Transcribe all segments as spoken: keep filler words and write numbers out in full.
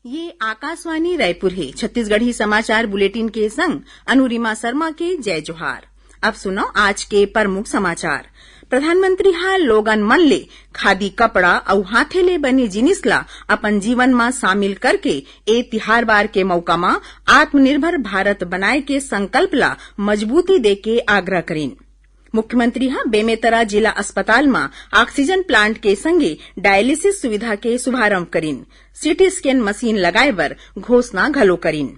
ये आकाशवाणी रायपुर हे। छत्तीसगढ़ी समाचार बुलेटिन के संग अनुरिमा शर्मा के जय जोहार। अब सुनव आज के प्रमुख समाचार। प्रधानमंत्री ह लोगन मन ले खादी कपड़ा अउ हाथे ले बने जिनिस ला अपन जीवन म शामिल करके ए तिहार बार के मौका म आत्मनिर्भर भारत बनाए के संकल्प ला मजबूती दे के आग्रह करिन। मुख्यमंत्री ह बेमेतरा जिला अस्पताल म ऑक्सीजन प्लांट के संगे डायलिसिस सुविधा के शुभारंभ करिन। सीटी स्कैन मशीन लगाए बर घोषणा घलो करिन।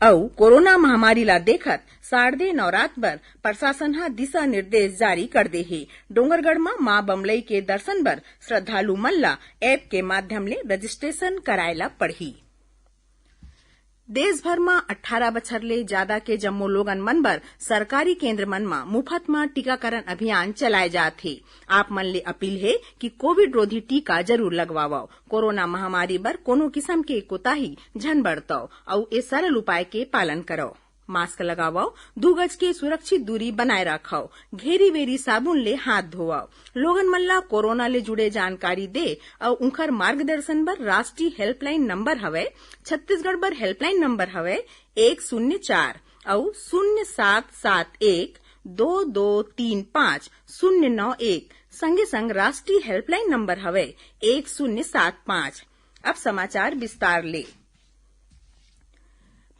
अउ कोरोना महामारी ला देखत शारदीय नवरात बर प्रशासन ह दिशा निर्देश जारी कर दे हे। डोंगरगढ़ म मां बमलई के दर्शन बर श्रद्धालु मन ला ऐप के माध्यम ले रजिस्ट्रेशन कराए ला पड़ही। देश भर म अट्ठारह बछर ले जादा के जम्मो लोगन मन बर सरकारी केंद्र मन म मुफत म टीकाकरण अभियान चलाए जात हे। आप मन ले अपील हे कि कोविड रोधी टीका जरूर लगवावव। कोरोना महामारी बर कोनो किसम के कोताही झन बरतव अउ ए सरल उपाय के पालन करव। मास्क लगावव, दू गज के सुरक्षित दूरी बनाए राखव, घेरी-वेरी साबुन ले हाथ धोवव। लोगन मन ला कोरोना ले जुड़े जानकारी दे अउ उंखर मार्गदर्शन बर राष्ट्रीय हेल्पलाइन नंबर हवय, छत्तीसगढ़ बर हेल्पलाइन नंबर हवय एक शून्य चार अउ शून्य सात सात एक दो दो तीन पाँच शून्य नौ एक, संगे संग राष्ट्रीय हेल्पलाइन नंबर हवय एक शून्य सात पाँच। अब समाचार विस्तार ले।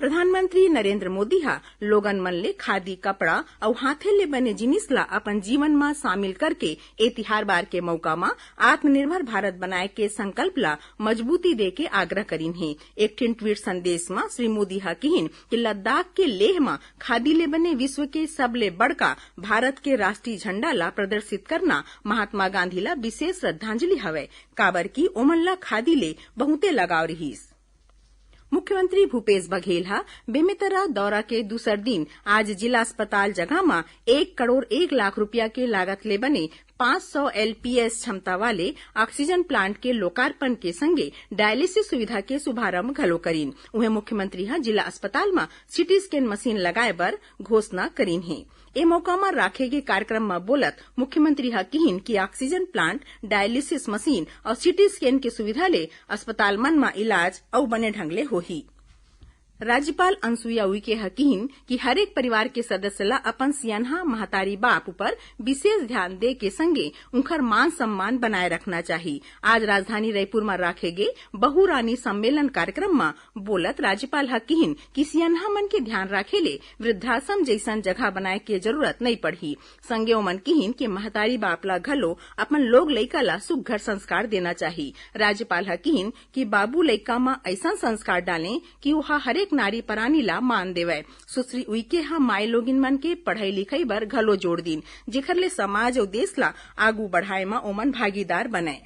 प्रधानमंत्री नरेंद्र मोदी ह लोगन मन ले खादी कपड़ा अउ हाथे ले बने जिनिस ला अपन जीवन म शामिल करके ए तिहार बार के मौका म आत्मनिर्भर भारत बनाए के संकल्प ला मजबूती दे के आग्रह करिन हे। एक ठिन ट्वीट संदेश म श्री मोदी ह किहिन कि लद्दाख के लेह म खादी ले बने विश्व के सबले बड़का भारत के राष्ट्रीय झंडा ला प्रदर्शित करना महात्मा गांधी ला विशेष श्रद्धांजलि हवय, काबर कि ओमन ला खादी ले बहुते लगाव रिहिस। मुख्यमंत्री भूपेश बघेल ह बेमेतरा दौरा के दूसर दिन आज जिला अस्पताल जगह म एक करोड़ एक लाख रुपया के लागत ले बने पाँच सौ एलपीएस क्षमता वाले ऑक्सीजन प्लांट के लोकार्पण के संगे डायलिसिस सुविधा के शुभारंभ घलो करिन। उहें, मुख्यमंत्री ह जिला अस्पताल म सीटी स्कैन मशीन लगाए बर घोषणा करिन हे। ए मौका म राखे गे कार्यक्रम म बोलत मुख्यमंत्री ह किहिन कि ऑक्सीजन प्लांट, डायलिसिस मशीन अउ सीटी स्कैन के सुविधा ले अस्पताल मन म इलाज अउ बने ढंग ले होही। राज्यपाल अनुसुईया उइके ह किहिन कि हरेक परिवार के सदस्य ल अपन सियनहा महतारी बाप ऊपर विशेष ध्यान दे के संगे उंखर मान सम्मान बनाए रखना चाही। आज राजधानी रायपुर म राखे गे बहु रानी सम्मेलन कार्यक्रम म बोलत राज्यपाल ह किहिन कि सियनहा मन के ध्यान राखे ले वृद्धाश्रम जइसन जगह बनाए के जरूरत नइ पड़ही। संगे ओमन किहिन कि महतारी बाप ला घलो अपन लोग लइका ला सुघ्घर संस्कार देना चाही। राज्यपाल ह किहिन कि बाबू लइका म अइसन संस्कार डालें कि ओहा हरेक नारी परानी ला मान देवय। सुश्री उइके ह माई लोगिन मन के पढ़ई लिखई बर घलो जोर दिन, जेखर ले समाज अउ देश ला आगू बढ़ाए म ओमन भागीदार बनय।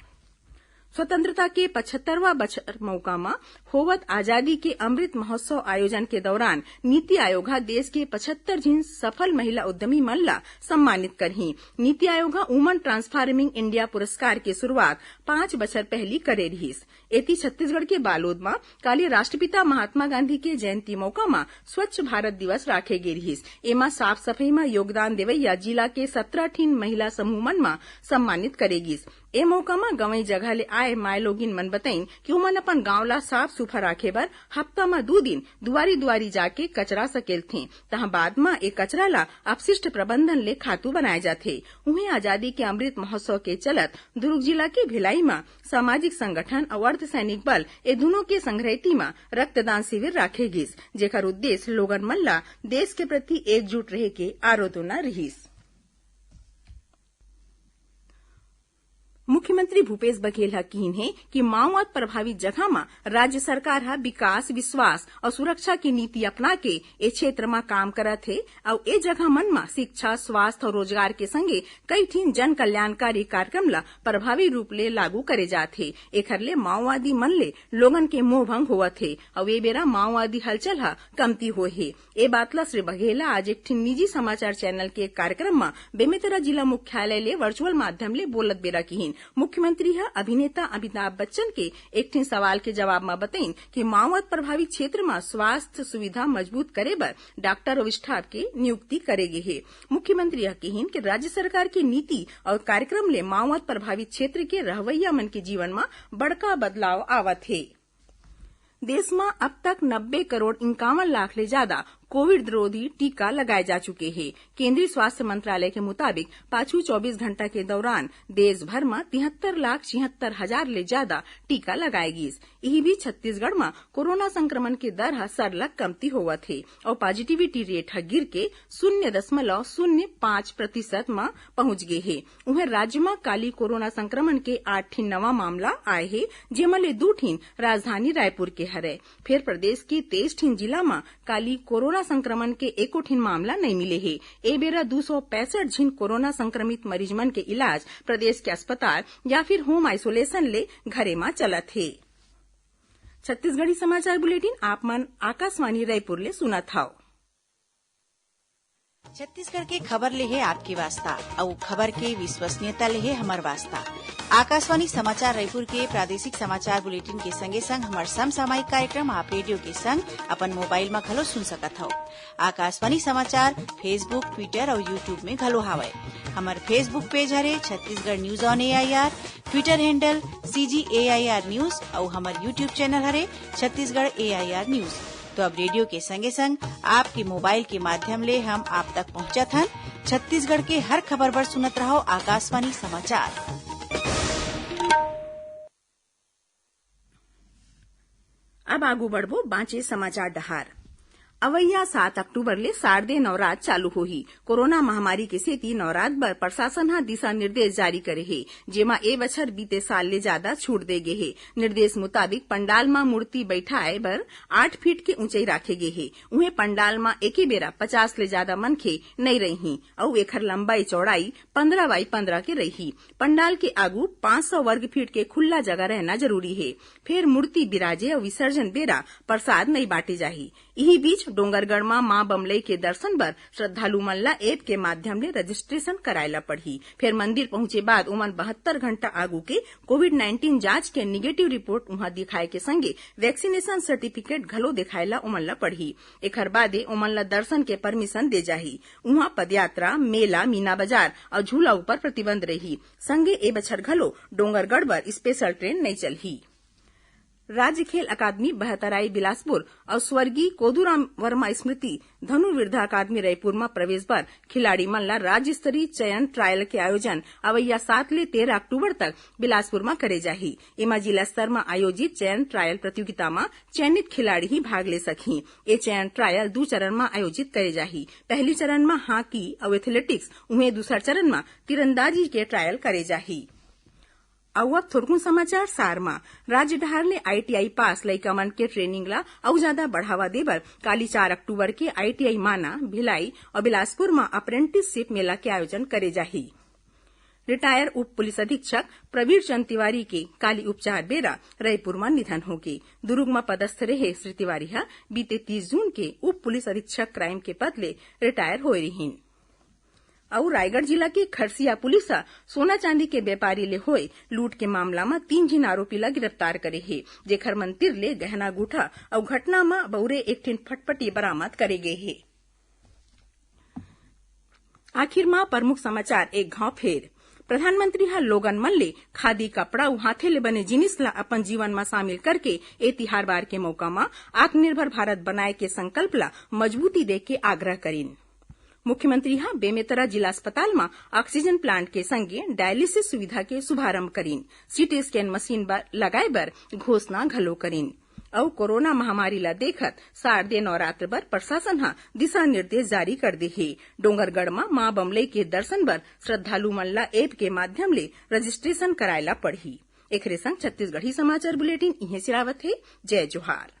स्वतंत्रता के पचहत्तरवां बछर मौका म होवत आजादी के अमृत महोत्सव आयोजन के दौरान नीति आयोग ह देश के पचहत्तर झिन सफल महिला उद्यमी मन ला सम्मानित करही। नीति आयोग ह Women Transforming India पुरस्कार के शुरुआत पांच बछर पहिली करे रिहिस। एती छत्तीसगढ़ के बालोद म काली राष्ट्रपिता महात्मा गांधी के जयंती मौका म स्वच्छ भारत दिवस राखे गे रिहिस। एमा साफ सफई म योगदान देवइया जिला के सत्रह ठिन महिला समूह मन म सम्मानित करे गिस। ए मौका म गंवई जगह ले आए माय लोगिन मन बतइन कि ओमन अपन गांव ला साफ सुफा राखे बर हफ्ता म दू दिन दुआरी दुआरी जाके कचरा सकेलथें, तहां बाद म ए कचरा ला अपशिष्ट प्रबंधन ले खातू बनाए जाथे। उहें, आजादी के अमृत महोत्सव के चलत दुर्ग जिला के भिलाई म सामाजिक संगठन अउ अर्धसैनिक बल ए दुनों के संग्रहिती म रक्तदान शिविर राखे गिस, जेकर उद्देश्य लोगन मन ला देश के प्रति एकजुट रहे के आरोदोना रिहिस। मुख्यमंत्री भूपेश बघेल ह किहिन हे कि माओवाद प्रभावित जगह म राज्य सरकार ह विकास, विश्वास अउ सुरक्षा के नीति अपना के ए क्षेत्र म काम करत हे अउ ए जगह मन म शिक्षा, स्वास्थ्य अउ रोजगार के संगे कई ठिन जन कल्याणकारी कार्यक्रम ल प्रभावी रूप ले लागू करे जात हे। एखर ले माओवादी मन ले लोगन के मोह भंग होवत हे अउ ए बेरा माओवादी हलचल ह कमती होए हे। ए बात ल श्री बघेल ह आज एक ठिन निजी समाचार चैनल के एक कार्यक्रम म बेमेतरा जिला मुख्यालय ले वर्चुअल माध्यम ले बोलत बेरा किहिन। मुख्यमंत्री ह अभिनेता अमिताभ बच्चन के एक ठिन सवाल के जवाब म बतइन कि माओवाद प्रभावित क्षेत्र म स्वास्थ्य सुविधा मजबूत करे बर डॉक्टर अउ स्टाफ के नियुक्ति करे गे हे। मुख्यमंत्री ह किहिन कि राज्य सरकार के नीति अउ कार्यक्रम ले माओवाद प्रभावित क्षेत्र के रहवइया मन के जीवन म बड़का बदलाव आवत हे। देश म अब तक नब्बे करोड़ इक्यावन लाख ले ज्यादा कोविड विरोधी टीका लगाए जा चुके हे। केंद्रीय स्वास्थ्य मंत्रालय के मुताबिक, पाछू चौबीस घंटा के दौरान देश भर म तिहत्तर लाख छिहत्तर हजार ले ज्यादा टीका लगाए गिस। इही बीच, छत्तीसगढ़ म कोरोना संक्रमण के दर ह सरलग कमती होवत हे अउ पॉजिटिविटी रेट ह गिर के शून्य दशमलव शून्य पाँच प्रतिशत म पहुंच गे हे। उहें, राज्य म काली कोरोना संक्रमण के आठ ठिन नवा मामला आए हे, जेमा ले दू ठिन राजधानी रायपुर के हरय। फेर प्रदेश के तेईस ठिन जिला म काली कोरोना संक्रमण के एको ठिन मामला नइ मिले हे। ए बेरा दू सौ पैंसठ झिन कोरोना संक्रमित मरीज मन के इलाज प्रदेश के अस्पताल या फिर होम आइसोलेशन ले घरे म चलत हे। छत्तीसगढ़ी समाचार बुलेटिन आप मन आकाशवाणी रायपुर ले सुनत हव। छत्तीसगढ़ के खबर ले हे आपके वास्ता, अउ खबर के विश्वसनीयता ले हे हमर वास्ता। आकाशवाणी समाचार रायपुर के प्रादेशिक समाचार बुलेटिन के संगे संग हमर समसामयिक कार्यक्रम आप रेडियो के संग अपन मोबाइल म घलो सुन सकत हव। आकाशवाणी समाचार Facebook, Twitter अउ YouTube में घलो हावय। हमर Facebook पेज हरे Chhattisgarh news on AIR, Twitter handle CG AIR news अउ हमर YouTube चैनल हरे छत्तीसगढ़ एआईआर न्यूज। तो अब रेडियो के संगे संग आपके मोबाइल के माध्यम ले हम आप तक पहुंचत हन। छत्तीसगढ़ के हर खबर बर सुनत रहव आकाशवाणी समाचार। अब आगू बढ़बो बांचे समाचार डहार। अवइया सात अक्टूबर ले शारदेय नवरात चालू होही। कोरोना महामारी के सेती नवरात बर प्रशासन ह दिशा निर्देश जारी करे हे, जेमा ए बछर बीते साल ले ज्यादा छूट दे गे हे। निर्देश मुताबिक, पंडाल म मूर्ति बैठाए बर आठ फीट के ऊंचाई राखे गे हे। उहें, पंडाल म एके बेरा पचास ले ज्यादा मनखे नइ रइही अउ एखर लंबाई चौड़ाई पंद्रह बाई पंद्रह के रइही। पंडाल के आगू पाँच सौ वर्ग फीट के खुल्ला जगह रहना जरूरी हे। फेर मूर्ति बिराजे अउ विसर्जन बेरा प्रसाद नइ बांटे जाही। इही बीच, डोंगरगढ़ म मां बमलई के दर्शन बर श्रद्धालु मन ला ऐप के माध्यम ले रजिस्ट्रेशन कराए ला पड़ही। फेर मंदिर पहुंचे बाद ओमन बहत्तर घंटा आगू के कोविड नाइनटीन जांच के निगेटिव रिपोर्ट उहां दिखाए के संगे वैक्सीनेशन सर्टिफिकेट घलो दिखाए ला ओमन ला पड़ही। एखर बादे ओमन ला दर्शन के परमिशन दे जाही। उहां पदयात्रा, मेला, मीना बाजार अउ झूला ऊपर प्रतिबंध रही। संगे ए बछर घलो डोंगरगढ़ बर स्पेशल ट्रेन नइ चलही। राज्य खेल अकादमी बहतराई बिलासपुर अउ स्वर्गीय कोदूराम वर्मा स्मृति धनुर्विद्या अकादमी रायपुर म प्रवेश बर खिलाड़ी मन ला राज्य स्तरीय चयन ट्रायल के आयोजन अवइया सात ले तेरह अक्टूबर तक बिलासपुर म करे जाही। एमा जिला स्तर म आयोजित चयन ट्रायल प्रतियोगिता म चयनित खिलाड़ी ही भाग ले सकही। ए चयन ट्रायल दू चरण म आयोजित करे जाही। पहली चरण म हॉकी अउ एथलेटिक्स, उहें दूसर चरण म तीरंदाजी के ट्रायल करे जाही। अउ अब थोरकुन समाचार सार म। राज्य डहार ले आईटीआई पास लइका मन के ट्रेनिंग ला अउ जादा बढ़ावा देबर काली चार अक्टूबर के आईटीआई माना, भिलाई अउ बिलासपुर म अप्रेंटिसशिप मेला के आयोजन करे जाही। रिटायर उप पुलिस अधीक्षक प्रवीर चंद तिवारी के काली उपचार बेरा रायपुर म निधन होगे। दुरूग म पदस्थ रेहे श्री तिवारी ह बीते तीस जून के उप पुलिस अधीक्षक क्राइम के पद ले रिटायर होए रिहीन। अउ रायगढ़ जिला के खरसिया पुलिस ह सोना चांदी के व्यापारी ले होए लूट के मामला म तीन झिन आरोपी ला गिरफ्तार करे हे, जेखर मन तिर ले गहना गूठा अउ घटना म बउरे एक ठिन फटफटी बरामद करे गे हे। आखिर म प्रमुख समाचार एक घाव फेर। प्रधानमंत्री ह लोगन मन ले खादी कपड़ा अउ हाथे ले बने जिनिस ला अपन जीवन म शामिल करके ए तिहार बार के मौका म आत्मनिर्भर भारत बनाए के संकल्प ला मजबूती दे के आग्रह करिन। मुख्यमंत्री ह बेमेतरा जिला अस्पताल म ऑक्सीजन प्लांट के संगे डायलिसिस सुविधा के शुभारंभ करिन। सीटी स्कैन मशीन बर, लगाए बर घोषणा घलो करिन। अउ कोरोना महामारी ला देखत शारदीय नवरात्र बर प्रशासन ह दिशा निर्देश जारी कर दे हे। डोंगरगढ़ म मां बमलई के दर्शन बर श्रद्धालु मन ला ऐप के माध्यम ले रजिस्ट्रेशन कराए ला पड़ही। एखरे संग छत्तीसगढ़ी समाचार बुलेटिन इहें सिरावत हे। जय जोहार।